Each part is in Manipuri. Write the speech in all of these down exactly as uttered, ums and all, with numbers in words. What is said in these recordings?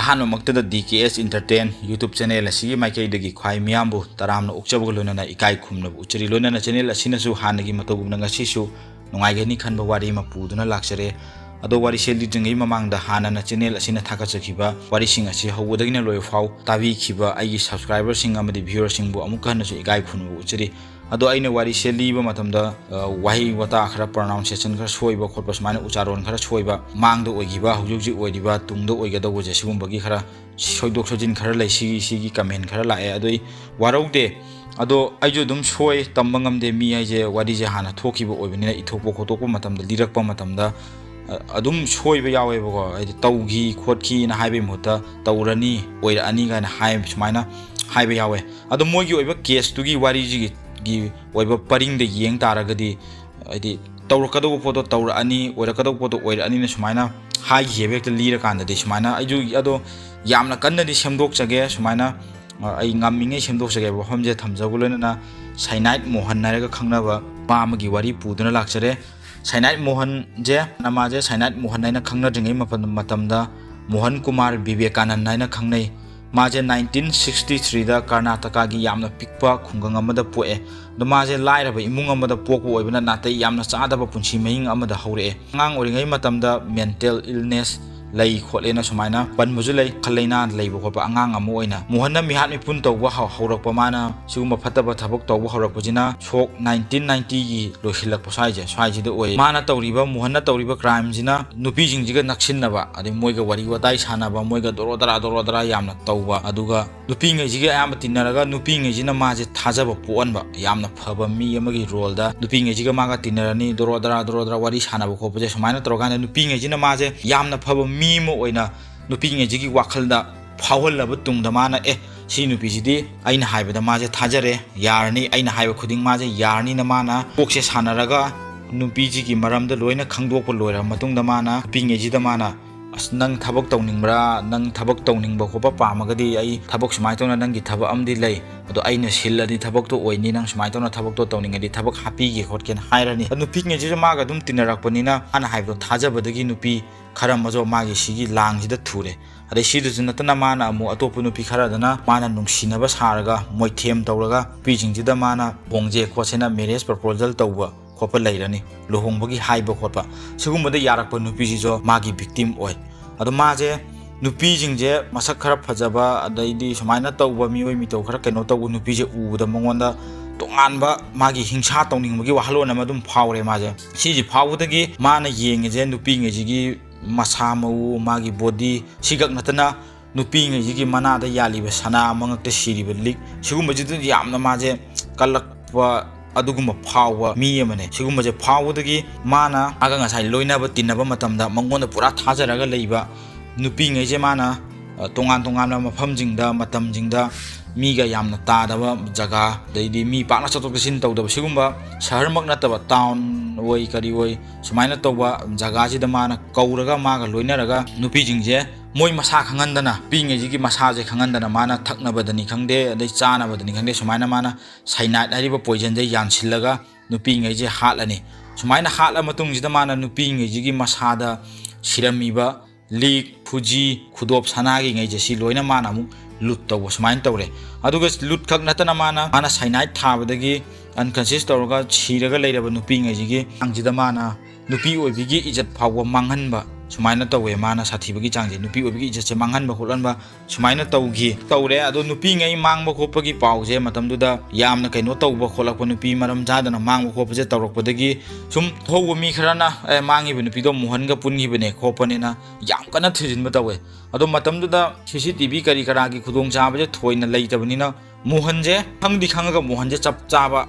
ꯑꯍꯥꯟꯕꯃꯛꯇꯗ D K S Entertain YouTube channel ꯑꯁꯤꯒꯤ ꯃꯥꯏꯀꯩꯗꯒꯤ ꯈ꯭ꯋꯥꯏ ꯃꯤꯌꯥꯝꯕꯨ ꯇꯔꯥꯝꯅ ꯑꯣꯛꯆꯕꯒ ꯂꯣꯏꯅꯅ ꯏꯀꯥꯏ ꯈꯨꯝꯅꯕ ꯎꯠꯆꯔꯤ꯫ ꯂꯣꯏꯅꯅ channel ꯑꯁꯤꯅꯁꯨ ꯍꯥꯟꯅꯒꯤ ꯃꯇꯧꯒꯨꯝꯅ ꯉꯁꯤꯁꯨ ꯅꯨꯡꯉꯥꯏꯒꯅꯤ ꯈꯟꯕ ꯋꯥꯔꯤ ꯑꯃ ꯄꯨꯗꯨꯅ ꯂꯥꯛꯆꯔꯦ꯫ ꯑꯗꯣ ꯋꯥꯔꯤꯁꯦ ꯂꯤꯗ꯭ꯔꯤꯉꯩ ꯃꯃꯥꯡꯗ ꯍꯥꯟꯅꯅ channel ꯑꯁꯤꯅ ꯊꯥꯒꯠꯆꯈꯤꯕ ꯋꯥꯔꯤꯁꯤꯡ ꯑꯁꯤ ꯍꯧꯕꯗꯒꯤꯅ ꯂꯣꯏꯕ ꯐꯥꯎ ꯇꯥꯕꯤꯈꯤꯕ ꯑꯩꯒꯤ subscriberꯁꯤꯡ ꯑꯃꯗꯤ viewerꯁꯤꯡꯕꯨ ꯑꯃꯨꯛꯀ ꯍꯟꯅꯁꯨ ꯏꯀꯥꯏ ꯈꯨꯝꯅꯕ ꯎꯠꯆꯔꯤ꯫ ꯑꯗꯣ ꯑꯩꯅ ꯋꯥꯔꯤꯁꯦ ꯂꯤꯕ ꯃꯇꯝꯗ, ꯑ, ꯋꯥꯍꯩ ꯋꯥꯇꯥ ꯈꯔ, pronunciation ꯈꯔ ꯁꯣꯏꯕ ꯈꯣꯠꯄ, ꯁꯨꯃꯥꯏꯅ ꯎꯆꯥꯔꯣꯟ ꯈꯔ ꯁꯣꯏꯕ, ꯃꯥꯡꯗ ꯑꯣꯏꯈꯤꯕ, ꯍꯧꯖꯤꯛ ꯍꯧꯖꯤꯛ ꯑꯣꯏꯔꯤꯕ, ꯇꯨꯡꯗ ꯑꯣꯏꯒꯗꯧꯕꯁꯦ, ꯁꯤꯒꯨꯝꯕꯒꯤ ꯈꯔ ꯁꯣꯏꯗꯣꯛ ꯁꯣꯏꯖꯤꯟ ꯈꯔ ꯂꯩ꯫ ꯁꯤꯒꯤ, ꯁꯤꯒꯤ comment ꯈꯔ ꯂꯥꯛꯑꯦ꯫ ꯑꯗꯣ ꯑꯩ ꯋꯥꯔꯧꯗꯦ꯫ ꯑꯗꯣ ꯑꯩꯁꯨ ꯑꯗꯨꯝ ꯁꯣꯏ, ꯇꯝꯕ ꯉꯝꯗꯦ꯫ ꯃꯤ ꯍꯥꯏꯁꯦ ꯋꯥꯔꯤꯁꯦ ꯍꯥꯟꯅ ꯊꯣꯛꯈꯤꯕ ꯑꯣꯏꯕꯅꯤꯅ, ꯏꯊꯣꯛꯄ ꯈꯣꯠꯇꯣꯛꯄ ꯃꯇꯝꯗ, ꯂꯤꯔꯛꯄ ꯃꯇꯝꯗ, ꯑ, ꯑꯗꯨꯝ ꯁꯣꯏꯕ ꯌꯥꯎꯋꯦꯕꯀꯣ꯫ ꯍꯥꯏꯗꯤ ꯇꯧꯈꯤ ꯈꯣꯠꯈꯤꯅ ꯍꯥꯏꯕꯒꯤ ꯃꯍꯨꯠꯇ ꯇꯧꯔꯅꯤ, ꯑꯣꯏꯔꯛꯑꯅꯤ ꯀꯥꯏꯅ ꯍꯥꯏ, ꯁꯨꯃꯥꯏꯅ ꯍꯥꯏꯕ ꯌꯥꯎꯋꯦ꯫ ꯑꯗꯣ ꯃꯣꯏꯒꯤ ꯑꯣꯏꯕ caseꯇꯨꯒꯤ ꯋꯥꯔꯤꯁꯤꯒꯤ, ꯒꯤ ꯑꯣꯏꯕ ꯄꯔꯤꯡꯗ ꯌꯦꯡ ꯇꯥꯔꯒꯗꯤ, ꯍꯥꯏꯗꯤ ꯇꯧꯔꯛꯀꯗꯧꯕ ꯄꯣꯠꯇꯣ ꯇꯧꯔꯛꯑꯅꯤ, ꯑꯣꯏꯔꯛꯀꯗꯧꯕ ꯄꯣꯠꯇꯣ ꯑꯣꯏꯔꯛꯑꯅꯤꯅ ꯁꯨꯃꯥꯏꯅ ꯍꯥꯏꯈꯤꯑꯕ ꯍꯦꯛꯇ ꯂꯤꯔꯀꯥꯟꯗꯗꯤ꯫ ꯁꯨꯃꯥꯏꯅ ꯑꯩꯁꯨ ꯑꯗꯣ ꯌꯥꯝꯅ ꯀꯟꯅꯗꯤ ꯁꯦꯝꯗꯣꯛꯆꯒꯦ, ꯁꯨꯃꯥꯏꯅ, ꯑ, ꯑꯩ ꯉꯝꯃꯤꯉꯩ ꯁꯦꯝꯗꯣꯛꯆꯒꯦ꯫ ꯋꯥꯐꯝꯁꯦ ꯊꯝꯖꯕ ꯂꯣꯏꯅꯅ ꯁꯥꯏꯅꯥꯏꯠ ꯃꯣꯍꯟ ꯍꯥꯏꯔꯒ ꯈꯪꯅꯕ ꯅꯨꯄꯥ ꯑꯃꯒꯤ ꯋꯥꯔꯤ ꯄꯨꯗꯨꯅ ꯂꯥꯛꯆꯔꯦ꯫ ꯁꯥꯏꯅꯥꯏꯠ ꯃꯣꯍꯟꯁꯦ, ꯃꯥꯁꯦ ꯁꯥꯏꯅꯥꯏꯠ ꯃꯣꯍꯟ ꯍꯥꯏꯅ ꯈꯪꯅꯗ꯭ꯔꯤꯉꯩ ꯃꯐꯝ-, ꯃꯇꯝꯗ ꯃꯣꯍꯟ ꯀꯨꯃꯥꯔ ꯕꯤꯕꯦꯀꯥꯅꯟꯗ ꯍꯥꯏꯅ ꯈꯪꯅꯩ꯫ ꯃꯥꯁꯦ nineteen sixty threeꯗ ꯀꯔꯅꯥꯇꯀꯥꯒꯤ ꯌꯥꯝꯅ ꯄꯤꯛꯄ ꯈꯨꯡꯒꯪ ꯑꯃꯗ ꯄꯣꯛꯑꯦ꯫ ꯑꯗꯣ ꯃꯥꯁꯦ ꯂꯥꯏꯔꯕ ꯏꯃꯨꯡ ꯑꯃꯗ ꯄꯣꯛꯄ ꯑꯣꯏꯕꯅ ꯅꯥꯇꯩ ꯌꯥꯝꯅ ꯆꯥꯗꯕ ꯄꯨꯟꯁꯤ ꯃꯍꯤꯡ ꯑꯃꯗ ꯍꯧꯔꯛꯑꯦ꯫ ꯑꯉꯥꯡ ꯑꯣꯏꯔꯤꯉꯩ ꯃꯇꯝꯗ mental illness ꯂꯩ ꯈꯣꯠꯂꯦꯅ ꯁꯨꯃꯥꯏꯅ ꯄꯟꯕꯁꯨ ꯂꯩ꯫ ꯋꯥꯈꯜ ꯂꯩꯅꯥ ꯂꯩꯕ ꯈꯣꯠꯄ ꯑꯉꯥꯡ ꯑꯃ ꯑꯣꯏꯅ ꯃꯣꯍꯟꯅ ꯃꯤꯍꯥꯠ ꯃꯤꯄꯨꯟ ꯇꯧꯕ ꯍꯧ-, ꯍꯧꯔꯛꯄ, ꯃꯥꯅ ꯁꯤꯒꯨꯝꯕ ꯐꯠꯇꯕ ꯊꯕꯛ ꯇꯧꯕ ꯍꯧꯔꯛꯄꯁꯤꯅ ꯁꯣꯛ nineteen ninetyꯒꯤ ꯂꯣꯏꯁꯤꯜꯂꯛꯄ ꯁ꯭ꯋꯥꯏꯁꯦ, ꯁ꯭ꯋꯥꯏꯁꯤꯗ ꯑꯣꯏ꯫ ꯃꯥꯅ ꯇꯧꯔꯤꯕ, ꯃꯣꯍꯟꯅ ꯇꯧꯔꯤꯕ crimeꯁꯤꯅ ꯅꯨꯄꯤꯁꯤꯡꯁꯤꯒ ꯅꯛꯁꯤꯟꯅꯕ, ꯑꯗꯩ ꯃꯣꯏꯒ ꯋꯥꯔꯤ ꯋꯥꯇꯥꯏ ꯁꯥꯟꯅꯕ, ꯃꯣꯏꯒ ꯗꯣꯔꯣ ꯗꯔꯥ ꯗꯣꯔꯣ ꯗꯔꯥ ꯌꯥꯝꯅ ꯇꯧꯕ, ꯑꯗꯨꯒ ꯅꯨꯄꯤꯉꯩꯁꯤꯒ ꯑꯌꯥꯝꯕ ꯇꯤꯟꯅꯔꯒ ꯅꯨꯄꯤꯉꯩꯁꯤꯅ ꯃꯥꯁꯦ ꯊꯥꯖꯕ ꯄꯣꯛꯍꯟꯕ, ꯌꯥꯝꯅ ꯐꯕ ꯃꯤ ꯑꯃꯒꯤ roleꯗ ꯅꯨꯄꯤꯉꯩꯁꯤꯒ ꯃꯥꯒ ꯇꯤꯟꯅꯔꯅꯤ, ꯗꯣꯔꯣ ꯗꯔꯥ ꯗꯣꯔꯣ ꯗꯔꯥ ꯋꯥꯔꯤ ꯁꯥꯟꯅꯕ ꯈꯣꯠꯄꯁꯦ꯫ ꯁꯨꯃꯥꯏꯅ ꯇꯧꯔꯀꯥꯟꯗ ꯅꯨꯄꯤꯉꯩꯁꯤꯅ ꯃꯥꯁꯦ ꯌꯥꯝꯅ ꯐꯕ ꯃꯤ ꯑꯃ ꯑꯣꯏꯅ ꯅꯨꯄꯤꯉꯩꯁꯤꯒꯤ ꯋꯥꯈꯜꯗ ꯐꯥꯎꯍꯜꯂꯕ ꯇꯨꯡꯗ ꯃꯥꯅ, "ꯑꯦ, ꯁꯤ ꯅꯨꯄꯤꯁꯤꯗꯤ ꯑꯩꯅ ꯍꯥꯏꯕꯗ ꯃꯥꯁꯦ ꯊꯥꯖꯔꯦ, ꯌꯥꯔꯅꯤ, ꯑꯩꯅ ꯍꯥꯏꯕ ꯈꯨꯗꯤꯡ ꯃꯥꯁꯦ ꯌꯥꯔꯅꯤꯅ" ꯃꯥꯅ ꯀꯣꯛꯁꯦ ꯁꯥꯟꯅꯔꯒ ꯅꯨꯄꯤꯁꯤꯒꯤ ꯃꯔꯝꯗ ꯂꯣꯏꯅ ꯈꯪꯗꯣꯛꯄ ꯂꯣꯏꯔꯕ ꯃꯇꯨꯡꯗ ꯃꯥꯅ ꯅꯨꯄꯤꯉꯩꯁꯤꯗ ꯃꯥꯅ "ꯑꯁ, ꯅꯪ ꯊꯕꯛ ꯇꯧꯅꯤꯡꯕ꯭ꯔꯥ? ꯅꯪ ꯊꯕꯛ ꯇꯧꯅꯤꯡꯕ ꯈꯣꯠꯄ ꯄꯥꯝꯃꯒꯗꯤ ꯑꯩ ꯊꯕꯛ ꯁꯨꯃꯥꯏꯅ ꯇꯧꯅ, ꯅꯪꯒꯤ ꯊꯕꯛ ꯑꯃꯗꯤ ꯂꯩ, ꯑꯗꯣ ꯑꯩꯅ ꯁꯤꯜꯂꯗꯤ ꯊꯕꯛꯇꯣ ꯑꯣꯏꯅꯤ, ꯅꯪ ꯁꯨꯃꯥꯏꯅ ꯇꯧꯅ ꯊꯕꯛꯇꯣ ꯇꯧꯅꯤꯡꯉꯗꯤ ꯊꯕꯛ ꯍꯥꯞꯄꯤꯒꯦ ꯈꯣꯠꯀꯦꯅ" ꯍꯥꯏꯔꯅꯤ꯫ ꯑꯗꯣ ꯅꯨꯄꯤꯉꯩꯁꯤꯁꯨ ꯃꯥꯒ ꯑꯗꯨꯝ ꯇꯤꯟꯅꯔꯛꯄꯅꯤꯅ ꯃꯥꯅ ꯍꯥꯏꯕꯗꯣ ꯊꯥꯖꯕꯗꯒꯤ ꯅꯨꯄꯤ ꯈꯔ ꯑꯃꯁꯨ ꯃꯥꯒꯤ ꯁꯤꯒꯤ ꯂꯥꯡꯁꯤꯗ ꯊꯨꯔꯦ꯫ ꯑꯗꯩ ꯁꯤꯗꯁꯨ ꯅꯠꯇꯅ ꯃꯥꯅ ꯑꯃꯨꯛ ꯑꯇꯣꯞꯄ ꯅꯨꯄꯤ ꯈꯔꯗꯅ ꯃꯥꯅ ꯅꯨꯡꯁꯤꯅꯕ ꯁꯥꯔꯒ ꯃꯣꯏꯊꯦꯝ ꯇꯧꯔꯒ ꯅꯨꯄꯤꯁꯤꯡꯁꯤꯗ ꯃꯥꯅ ꯍꯣꯡꯖꯦ ꯈꯣꯠꯁꯦꯅ marriage proposal ꯇꯧꯕ ꯈꯣꯠꯄ ꯂꯩꯔꯅꯤ, ꯂꯨꯍꯣꯡꯕꯒꯤ ꯍꯥꯏꯕ ꯈꯣꯠꯄ, ꯁꯤꯒꯨꯝꯕꯗ ꯌꯥꯔꯛꯄ ꯅꯨꯄꯤꯁꯤꯁꯨ ꯃꯥꯒꯤ victim ꯑꯣꯏ꯫ ꯑꯗꯣ ꯃꯥꯁꯦ ꯅꯨꯄꯤꯁꯤꯡꯁꯦ ꯃꯁꯛ ꯈꯔ ꯐꯖꯕ, ꯑꯗꯩꯗꯤ ꯁꯨꯃꯥꯏꯅ ꯇꯧꯕ, ꯃꯤꯑꯣꯏ ꯃꯤꯇꯧ ꯈꯔ ꯀꯩꯅꯣ ꯇꯧꯕ ꯅꯨꯄꯤꯁꯦ ꯎꯕꯗ ꯃꯉꯣꯟꯗ ꯇꯣꯉꯥꯟꯕ ꯃꯥꯒꯤ ꯍꯤꯡꯁꯥ ꯇꯧꯅꯤꯡꯕꯒꯤ ꯋꯥꯈꯜꯂꯣꯟ ꯑꯃ ꯑꯗꯨꯝ ꯐꯥꯎꯔꯦ ꯃꯥꯁꯦ꯫ ꯁꯤꯁꯤ ꯐꯥꯎꯕꯗꯒꯤ ꯃꯥꯅ ꯌꯦꯡꯉꯤꯁꯦ ꯅꯨꯄꯤꯉꯩꯁꯤꯒꯤ ꯃꯁꯥ ꯃꯎ, ꯃꯥꯒꯤ body, ꯁꯤꯈꯛ ꯅꯠꯇꯅ ꯅꯨꯄꯤꯉꯩꯁꯤꯒꯤ ꯃꯅꯥꯗ ꯌꯥꯜꯂꯤꯕ ꯁꯅꯥ, ꯃꯉꯛꯇ ꯁꯤꯔꯤꯕ ꯂꯤꯛ, ꯁꯤꯒꯨꯝꯕꯁꯤꯗ ꯌꯥꯝꯅ ꯃꯥꯁꯦ ꯀꯜꯂꯛꯄ, ꯑꯗꯨꯒꯨꯝꯕ ꯐꯥꯎꯕ ꯃꯤ ꯑꯃꯅꯦ꯫ ꯁꯤꯒꯨꯝꯕꯁꯦ ꯐꯥꯎꯕꯗꯒꯤ ꯃꯥꯅ ꯃꯥꯒ ꯉꯁꯥꯏ ꯂꯣꯏꯅꯕ ꯇꯤꯟꯅꯕ ꯃꯇꯝꯗ ꯃꯉꯣꯟꯗ ꯄꯨꯔꯥ ꯊꯥꯖꯔꯒ ꯂꯩꯕ ꯅꯨꯄꯤꯉꯩꯁꯦ ꯃꯥꯅ, ꯑ, ꯇꯣꯉꯥꯟ ꯇꯣꯉꯥꯟꯕ ꯃꯐꯝꯁꯤꯡꯗ, ꯃꯇꯝꯁꯤꯡꯗ, ꯃꯤꯒ ꯌꯥꯝꯅ ꯇꯥꯗꯕ ꯖꯒꯥ, ꯑꯗꯩꯗꯤ ꯃꯤ ꯄꯥꯛꯅ ꯆꯠꯊꯣꯛ ꯆꯠꯁꯤꯟ ꯇꯧꯗꯕ, ꯁꯤꯒꯨꯝꯕ ꯁꯍꯔꯃꯛ ꯅꯠꯇꯕ town ꯑꯣꯏ ꯀꯔꯤ ꯑꯣꯏ, ꯁꯨꯃꯥꯏꯅ ꯇꯧꯕ ꯖꯒꯥꯁꯤꯗ ꯃꯥꯅ ꯀꯧꯔꯒ ꯃꯥꯒ ꯂꯣꯏꯅꯔꯒ ꯅꯨꯄꯤꯁꯤꯡꯁꯦ ꯃꯣꯏ ꯃꯁꯥ ꯈꯪꯍꯟꯗꯅ, ꯅꯨꯄꯤꯉꯩꯁꯤꯒꯤ ꯃꯁꯥꯁꯦ ꯈꯪꯍꯟꯗꯅ ꯃꯥꯅ ꯊꯛꯅꯕꯗꯅꯤ ꯈꯪꯗꯦ, ꯑꯗꯩ ꯆꯥꯅꯕꯗꯅꯤ ꯈꯪꯗꯦ, ꯁꯨꯃꯥꯏꯅ ꯃꯥꯅ cyanide ꯍꯥꯏꯔꯤꯕ poisonꯁꯦ ꯌꯥꯟꯁꯤꯜꯂꯒ ꯅꯨꯄꯤꯉꯩꯁꯦ ꯍꯥꯠꯂꯅꯤ꯫ ꯁꯨꯃꯥꯏꯅ ꯍꯥꯠꯂ ꯃꯇꯨꯡꯁꯤꯗ ꯃꯥꯅ ꯅꯨꯄꯤꯉꯩꯁꯤꯒꯤ ꯃꯁꯥꯗ ꯁꯤꯔꯝꯃꯤꯕ ꯂꯤꯛ, ꯈꯨꯖꯤ, ꯈꯨꯗꯣꯞ, ꯁꯅꯥꯒꯤꯉꯩꯁꯦ ꯁꯤ ꯂꯣꯏꯅ ꯃꯥꯅ ꯑꯃꯨꯛ loot ꯇꯧꯕ ꯁꯨꯃꯥꯏꯅ ꯇꯧꯔꯦ꯫ ꯑꯗꯨꯒ loot ꯈꯛ ꯅꯠꯇꯅ ꯃꯥꯅ, ꯃꯥꯅ cyanide ꯊꯥꯕꯗꯒꯤ unconscious ꯇꯧꯔꯒ ꯁꯤꯔꯒ ꯂꯩꯔꯕ ꯅꯨꯄꯤꯉꯩꯁꯤꯒꯤ ꯆꯥꯡꯁꯤꯗ ꯃꯥꯅ ꯅꯨꯄꯤ ꯑꯣꯏꯕꯤꯒꯤ ꯏꯖꯠ ꯐꯥꯎꯕ ꯃꯥꯡꯍꯟꯕ ꯁꯨꯃꯥꯏꯅ ꯇꯧꯋꯦ꯫ ꯃꯥꯅ ꯁꯥꯊꯤꯕꯒꯤ ꯆꯥꯡꯁꯦ, ꯅꯨꯄꯤ ꯑꯣꯏꯕꯤꯒꯤ ꯏꯖꯠꯁꯦ ꯃꯥꯡꯍꯟꯕ ꯈꯣꯠꯍꯟꯕ ꯁꯨꯃꯥꯏꯅ ꯇꯧꯈꯤ, ꯇꯧꯔꯦ꯫ ꯑꯗꯣ ꯅꯨꯄꯤꯉꯩ ꯃꯥꯡꯕ ꯈꯣꯠꯄꯒꯤ ꯄꯥꯎꯁꯦ ꯃꯇꯝꯗꯨꯗ ꯌꯥꯝꯅ ꯀꯩꯅꯣ ꯇꯧꯕ ꯈꯣꯠꯂꯛꯄ, ꯅꯨꯄꯤ ꯃꯔꯝ ꯆꯥꯗꯅ ꯃꯥꯡꯕ ꯈꯣꯠꯄꯁꯦ ꯇꯧꯔꯛꯄꯗꯒꯤ ꯁꯨꯝ ꯍꯧꯕ ꯃꯤ ꯈꯔꯅ, "ꯑꯦ, ꯃꯥꯡꯉꯤꯕ ꯅꯨꯄꯤꯗꯣ ꯃꯣꯍꯟꯒ ꯄꯨꯟꯈꯤꯕꯅꯦ ꯈꯣꯠꯄꯅꯦꯅ" ꯌꯥꯝ ꯀꯟꯅ ꯊꯤꯖꯤꯟꯕ ꯇꯧꯋꯦ꯫ ꯑꯗꯣ ꯃꯇꯝꯗꯨꯗ CCTV ꯀꯔꯤ ꯀꯔꯥꯒꯤ ꯈꯨꯗꯣꯡꯆꯥꯕꯁꯦ ꯊꯣꯏꯅ ꯂꯩꯇꯕꯅꯤꯅ ꯃꯣꯍꯟꯁꯦ ꯈꯪꯗꯤ ꯈꯪꯉꯒ ꯃꯣꯍꯟꯁꯦ ꯆꯞ ꯆꯥꯕ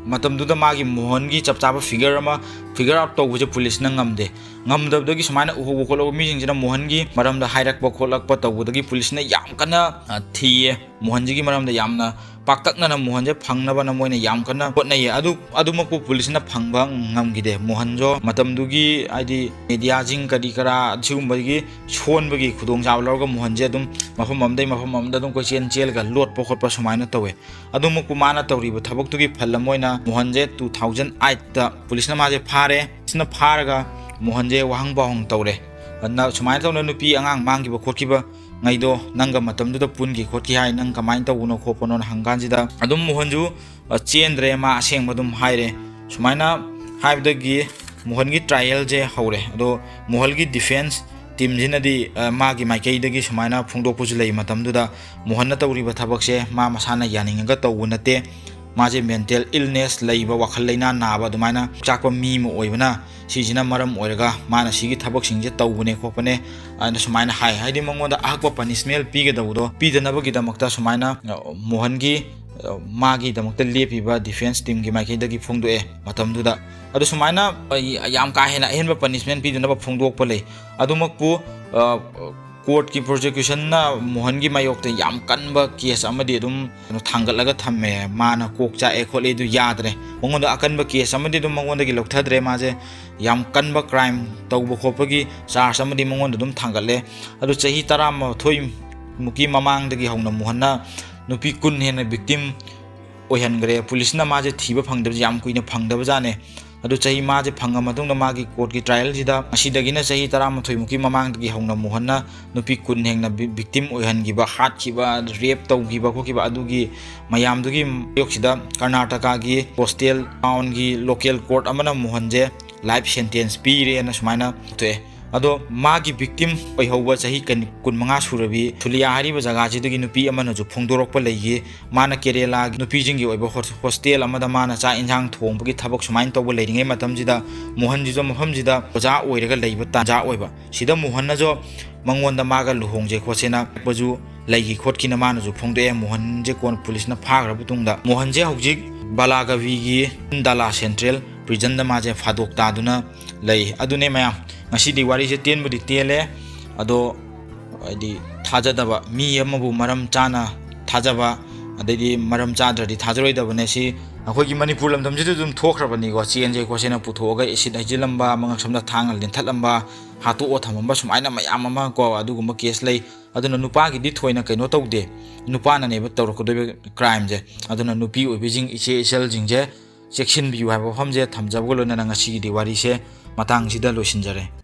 ꯃꯇꯝꯗꯨꯗ ꯃꯥꯒꯤ ꯃꯣꯍꯟꯒꯤ ꯆꯞ ꯆꯥꯕ figure ꯑꯃ figure out ꯇꯧꯕꯁꯦ ꯄꯨꯂꯤꯁꯅ ꯉꯝꯗꯦ꯫ ꯉꯝꯗꯕꯗꯒꯤ ꯁꯨꯃꯥꯏꯅ ꯎꯍꯧꯕ ꯈꯣꯠꯍꯧꯕ ꯃꯤꯁꯤꯡꯁꯤꯅ ꯃꯣꯍꯟꯒꯤ ꯃꯔꯝꯗ ꯍꯥꯏꯔꯛꯄ ꯈꯣꯠꯂꯛꯄ ꯇꯧꯕꯗꯒꯤ ꯄꯨꯂꯤꯁꯅ ꯌꯥꯝ ꯀꯟꯅ, ꯑ, ꯊꯤꯌꯦ꯫ ꯃꯣꯍꯟꯁꯤꯒꯤ ꯃꯔꯝꯗ ꯌꯥꯝꯅ ꯄꯥꯛꯇꯛꯅꯅ ꯃꯣꯍꯟꯁꯦ ꯐꯪꯅꯕꯅ ꯃꯣꯏꯅ ꯌꯥꯝ ꯀꯟꯅ ꯍꯣꯠꯅꯩꯌꯦ꯫ ꯑꯗꯨ, ꯑꯗꯨꯃꯛꯄꯨ ꯄꯨꯂꯤꯁꯅ ꯐꯪꯕ ꯉꯝꯈꯤꯗꯦ꯫ ꯃꯣꯍꯟꯁꯨ ꯃꯇꯝꯗꯨꯒꯤ ꯍꯥꯏꯗꯤ ꯃꯦꯗꯤꯌꯥꯁꯤꯡ ꯀꯔꯤ ꯀꯔꯥ ꯁꯤꯒꯨꯝꯕꯒꯤ ꯁꯣꯟꯕꯒꯤ ꯈꯨꯗꯣꯡꯆꯥꯕ ꯂꯧꯔꯒ ꯃꯣꯍꯟꯁꯦ ꯑꯗꯨꯝ ꯃꯐꯝ ꯑꯃꯗꯩ ꯃꯐꯝ ꯑꯃꯗ ꯑꯗꯨꯝ ꯀꯣꯏꯆꯦꯟ ꯆꯦꯜꯂꯒ ꯂꯣꯠꯄ ꯈꯣꯠꯄ ꯁꯨꯃꯥꯏꯅ ꯇꯧꯋꯦ꯫ ꯑꯗꯨꯃꯛꯄꯨ ꯃꯥꯅ ꯇꯧꯔꯤꯕ ꯊꯕꯛꯇꯨꯒꯤ ꯐꯜ ꯑꯃ ꯑꯣꯏꯅ ꯃꯣꯍꯟꯁꯦ two thousand eight ꯄꯨꯂꯤꯁꯅ ꯃꯥꯁꯦ ꯐꯥꯔꯦ꯫ ꯄꯨꯂꯤꯁꯅ ꯐꯥꯔꯒ ꯃꯣꯍꯟꯁꯦ ꯋꯥꯍꯪ ꯄꯥꯎꯍꯪ ꯇꯧꯔꯦ꯫ ꯑꯗꯨꯅ ꯁꯨꯃꯥꯏꯅ ꯇꯧꯅ ꯅꯨꯄꯤ ꯑꯉꯥꯡ ꯃꯥꯡꯈꯤꯕ ꯈꯣꯠꯈꯤꯕ ꯉꯩꯗꯣ ꯅꯪꯒ ꯃꯇꯝꯗꯨꯗ ꯄꯨꯟꯈꯤ ꯈꯣꯠꯈꯤ ꯍꯥꯏ, ꯅꯪ ꯀꯃꯥꯏꯅ ꯇꯧꯕꯅꯣ ꯈꯣꯠꯄꯅꯣꯅ ꯍꯪꯀꯥꯟꯁꯤꯗ ꯑꯗꯨꯝ ꯃꯣꯍꯟꯁꯨ, ꯑ, ꯆꯦꯟꯗ꯭ꯔꯦ, ꯃꯥ ꯑꯁꯦꯡꯕ ꯑꯗꯨꯝ ꯍꯥꯏꯔꯦ꯫ ꯁꯨꯃꯥꯏꯅ ꯍꯥꯏꯕꯗꯒꯤ ꯃꯣꯍꯟꯒꯤ ꯇ꯭ꯔꯥꯏꯌꯦꯜꯁꯦ ꯍꯧꯔꯦ꯫ ꯑꯗꯣ ꯃꯣꯍꯟꯒꯤ ꯗꯤꯐꯦꯟꯁ ꯇꯤꯝꯁꯤꯅꯗꯤ, ꯑ, ꯃꯥꯒꯤ ꯃꯥꯏꯀꯩꯗꯒꯤ ꯁꯨꯃꯥꯏꯅ ꯐꯣꯡꯗꯣꯛꯄꯁꯨ ꯂꯩ꯫ ꯃꯇꯝꯗꯨꯗ ꯃꯣꯍꯟꯅ ꯇꯧꯔꯤꯕ ꯊꯕꯛꯁꯦ ꯃꯥ ꯃꯁꯥꯅ ꯌꯥꯅꯤꯡꯉꯒ ꯇꯧꯕ ꯅꯠꯇꯦ, ꯃꯥꯁꯦ ꯃꯦꯟꯇꯦꯜ ꯏꯜꯅꯦꯁ ꯂꯩꯕ, ꯋꯥꯈꯜ ꯂꯩꯅꯥ ꯅꯥꯕ ꯑꯗꯨꯃꯥꯏꯅ ꯆꯥꯛꯄ ꯃꯤ ꯑꯃ ꯑꯣꯏꯕꯅ ꯁꯤꯁꯤꯅ ꯃꯔꯝ ꯑꯣꯏꯔꯒ ꯃꯥꯅ ꯁꯤꯒꯤ ꯊꯕꯛꯁꯤꯡꯁꯦ ꯇꯧꯕꯅꯦ ꯈꯣꯠꯄꯅꯦ ꯑꯅ ꯁꯨꯃꯥꯏꯅ ꯍꯥꯏ꯫ ꯍꯥꯏꯗꯤ ꯃꯉꯣꯟꯗ ꯑꯍꯛꯄ ꯄꯅꯤꯁꯃꯦꯟ ꯄꯤꯒꯗꯧꯕꯗꯣ ꯄꯤꯗꯅꯕꯒꯤꯗꯃꯛꯇ ꯁꯨꯃꯥꯏꯅ, ꯑ, ꯃꯣꯍꯟꯒꯤ, ꯑ, ꯃꯥꯒꯤꯗꯃꯛꯇ ꯂꯦꯞꯄꯤꯕ ꯗꯤꯐꯦꯟꯁ ꯇꯤꯝꯒꯤ ꯃꯥꯏꯀꯩꯗꯒꯤ ꯐꯣꯡꯗꯣꯛꯑꯦ ꯃꯇꯝꯗꯨꯗ꯫ ꯑꯗꯣ ꯁꯨꯃꯥꯏꯅ, ꯑ, ꯌꯥꯝ ꯀꯥ ꯍꯦꯟꯅ ꯑꯍꯦꯟꯕ ꯄꯅꯤꯁꯃꯦꯟ ꯄꯤꯗꯅꯕ ꯐꯣꯡꯗꯣꯛꯄ ꯂꯩ꯫ ꯑꯗꯨꯃꯛꯄꯨ, ꯑ, ꯀꯣꯔꯠꯀꯤ ꯄ꯭ꯔꯣꯁꯤꯀ꯭ꯌꯨꯁꯟꯅ ꯃꯣꯍꯟꯒꯤ ꯃꯥꯌꯣꯛꯇ ꯌꯥꯝ ꯀꯟꯕ ꯀꯦꯁ ꯑꯃꯗꯤ ꯑꯗꯨꯝ ꯀꯩꯅꯣ ꯊꯥꯡꯒꯠꯂꯒ ꯊꯝꯃꯦ꯫ ꯃꯥꯅ ꯀꯣꯛ ꯆꯥꯛꯑꯦ ꯈꯣꯠꯂꯦ ꯑꯗꯨ ꯌꯥꯗ꯭ꯔꯦ꯫ ꯃꯉꯣꯟꯗ ꯑꯀꯟꯕ ꯀꯦꯁ ꯑꯃꯗꯤ ꯑꯗꯨꯝ ꯃꯉꯣꯟꯗꯒꯤ ꯂꯧꯊꯗ꯭ꯔꯦ꯫ ꯃꯥꯁꯦ ꯌꯥꯝ ꯀꯟꯕ ꯀ꯭ꯔꯥꯏꯝ ꯇꯧꯕ ꯈꯣꯠꯄꯒꯤ ꯆꯥꯔꯖ ꯑꯃꯗꯤ ꯃꯉꯣꯟꯗ ꯑꯗꯨꯝ ꯊꯥꯡꯒꯠꯂꯦ꯫ ꯑꯗꯨ ꯆꯍꯤ ꯇꯔꯥꯃꯥꯊꯣꯏ ꯃꯨꯛꯀꯤ ꯃꯃꯥꯡꯗꯒꯤ ꯍꯧꯅ ꯃꯣꯍꯟꯅ ꯅꯨꯄꯤ ꯀꯨꯟ ꯍꯦꯟꯅ ꯚꯤꯛꯇꯤꯝ ꯑꯣꯏꯍꯟꯈ꯭ꯔꯦ꯫ ꯄꯨꯂꯤꯁꯅ ꯃꯥꯁꯦ ꯊꯤꯕ ꯐꯪꯗꯕꯁꯦ ꯌꯥꯝ ꯀꯨꯏꯅ ꯐꯪꯗꯕꯖꯥꯠꯅꯦ꯫ ꯑꯗꯨ ꯆꯍꯤ ꯃꯥꯁꯦ ꯐꯪꯉ ꯃꯇꯨꯡꯗ ꯃꯥꯒꯤ ꯀꯣꯔꯠꯀꯤ ꯇ꯭ꯔꯥꯏꯌꯦꯜꯁꯤꯗ ꯉꯁꯤꯗꯒꯤꯅ ꯆꯍꯤ ꯇꯔꯥꯃꯥꯊꯣꯏ ꯃꯨꯛꯀꯤ ꯃꯃꯥꯡꯗꯒꯤ ꯍꯧꯅ ꯃꯣꯍꯟꯅ ꯅꯨꯄꯤ ꯀꯨꯟ ꯍꯦꯟꯅ ꯚꯤ-, ꯚꯤꯛꯇꯤꯝ ꯑꯣꯏꯍꯟꯈꯤꯕ, ꯍꯥꯠꯈꯤꯕ, ꯔꯦꯞ ꯇꯧꯈꯤꯕ ꯈꯣꯠꯈꯤꯕ ꯑꯗꯨꯒꯤ ꯃꯌꯥꯝꯗꯨꯒꯤ ꯃꯥꯌꯣꯛꯁꯤꯗ ꯀꯔꯅꯥꯇꯀꯥꯒꯤ ꯀꯣꯁꯇꯦꯜ ꯇꯥꯎꯟꯒꯤ ꯂꯣꯀꯦꯜ ꯀꯣꯔꯠ ꯑꯃꯅ ꯃꯣꯍꯟꯁꯦ ꯂꯥꯏꯐ ꯁꯦꯟꯇꯦꯟꯁ ꯄꯤꯔꯦꯅ ꯁꯨꯃꯥꯏꯅ ꯊꯣꯛꯑꯦ꯫ ꯑꯗꯣ ꯃꯥꯒꯤ ꯚꯤꯛꯇꯤꯝ ꯑꯣꯏꯍꯧꯕ ꯆꯍꯤ ꯀꯟ-, ꯀꯨꯟꯃꯉꯥ ꯁꯨꯔꯕꯤ ꯁꯨꯂꯤꯌꯥ ꯍꯥꯏꯔꯤꯕ ꯖꯒꯥꯁꯤꯗꯒꯤ ꯅꯨꯄꯤ ꯑꯃꯅꯁꯨ ꯐꯣꯡꯗꯣꯔꯛꯄ ꯂꯩꯈꯤ꯫ ꯃꯥꯅ ꯀꯦꯔꯦꯂꯥꯒꯤ ꯅꯨꯄꯤꯁꯤꯡꯒꯤ ꯑꯣꯏꯕ ꯍꯣꯁ-, ꯍꯣꯁꯇꯦꯜ ꯑꯃꯗ ꯃꯥꯅ ꯆꯥꯛ ꯏꯟꯁꯥꯡ ꯊꯣꯡꯕꯒꯤ ꯊꯕꯛ ꯁꯨꯃꯥꯏꯅ ꯇꯧꯕ ꯂꯩꯔꯤꯉꯩ ꯃꯇꯝꯁꯤꯗ ꯃꯣꯍꯟꯁꯤꯁꯨ ꯃꯐꯝꯁꯤꯗ ꯑꯣꯖꯥ ꯑꯣꯏꯔꯒ ꯂꯩꯕ ꯇꯥꯟꯖꯥ ꯑꯣꯏꯕ꯫ ꯁꯤꯗ ꯃꯣꯍꯟꯅꯁꯨ ꯃꯉꯣꯟꯗ ꯃꯥꯒ ꯂꯨꯍꯣꯡꯁꯦ ꯈꯣꯠꯁꯦꯅ ꯍꯥꯏꯔꯛꯄꯁꯨ ꯂꯩꯈꯤ ꯈꯣꯠꯈꯤꯅ ꯃꯥꯅꯁꯨ ꯐꯣꯡꯗꯣꯛꯑꯦ꯫ ꯃꯣꯍꯟꯁꯦ ꯀꯣꯟ ꯄꯨꯂꯤꯁꯅ ꯐꯥꯈ꯭ꯔꯕ ꯃꯇꯨꯡꯗ ꯃꯣꯍꯟꯁꯦ ꯍꯧꯖꯤꯛ ꯕꯥꯂꯥꯒꯕꯤꯒꯤ ꯗꯥꯂꯥ ꯁꯦꯟꯇ꯭ꯔꯦꯜ ꯄ꯭ꯔꯤꯖꯟꯗ ꯃꯥꯁꯦ ꯐꯥꯗꯣꯛ ꯇꯥꯗꯨꯅ ꯂꯩ꯫ ꯑꯗꯨꯅꯦ ꯃꯌꯥꯝ, ꯉꯁꯤꯗꯤ ꯋꯥꯔꯤꯁꯦ ꯇꯦꯟꯕꯨꯗꯤ ꯇꯦꯜꯂꯦ, ꯑꯗꯣ ꯍꯥꯏꯗꯤ ꯊꯥꯖꯗꯕ ꯃꯤ ꯑꯃꯕꯨ ꯃꯔꯝ ꯆꯥꯅ ꯊꯥꯖꯕ, ꯑꯗꯩꯗꯤ ꯃꯔꯝ ꯆꯥꯗ꯭ꯔꯗꯤ ꯊꯥꯖꯔꯣꯏꯗꯕꯅꯦ꯫ ꯁꯤ ꯑꯩꯈꯣꯏꯒꯤ ꯃꯅꯤꯄꯨꯔ ꯂꯝꯗꯝꯁꯤꯗ ꯑꯗꯨꯝ ꯊꯣꯛꯈ꯭ꯔꯕꯅꯤꯀꯣ꯫ ꯆꯦꯟꯁꯦ ꯈꯣꯠꯁꯦꯅ ꯄꯨꯊꯣꯛꯑꯒ ꯑꯦꯁꯤꯠ ꯍꯩꯖꯤꯜꯂꯝꯕ, ꯃꯉꯛꯁꯝꯗ ꯊꯥꯡꯅ ꯂꯦꯟꯊꯠꯂꯝꯕ, ꯍꯥꯠꯇꯣꯛꯑ ꯊꯝꯃꯝꯕ, ꯁꯨꯃꯥꯏꯅ ꯃꯌꯥꯝ ꯑꯃ ꯀꯣ, ꯑꯗꯨꯒꯨꯝꯕ ꯀꯦꯁ ꯂꯩ꯫ ꯑꯗꯨꯅ ꯅꯨꯄꯥꯒꯤꯗꯤ ꯊꯣꯏꯅ ꯀꯩꯅꯣ ꯇꯧꯗꯦ, ꯅꯨꯄꯥꯅꯅꯦꯕ ꯇꯧꯔꯛꯀꯗꯣꯏꯕ ꯀ꯭ꯔꯥꯏꯝꯁꯦ꯫ ꯑꯗꯨꯅ ꯅꯨꯄꯤ ꯑꯣꯏꯕꯤꯁꯤꯡ, ꯏꯆꯦ ꯏꯆꯜꯁꯤꯡꯁꯦ ꯆꯦꯛꯁꯤꯟꯕꯤꯌꯨ ꯍꯥꯏꯕ ꯋꯥꯐꯝꯁꯦ ꯊꯝꯖꯕꯒ ꯂꯣꯏꯅꯅ ꯉꯁꯤꯒꯤꯗꯤ ꯋꯥꯔꯤꯁꯦ ꯃꯇꯥꯡꯁꯤꯗ ꯂꯣꯏꯁꯤꯟꯖꯔꯦ꯫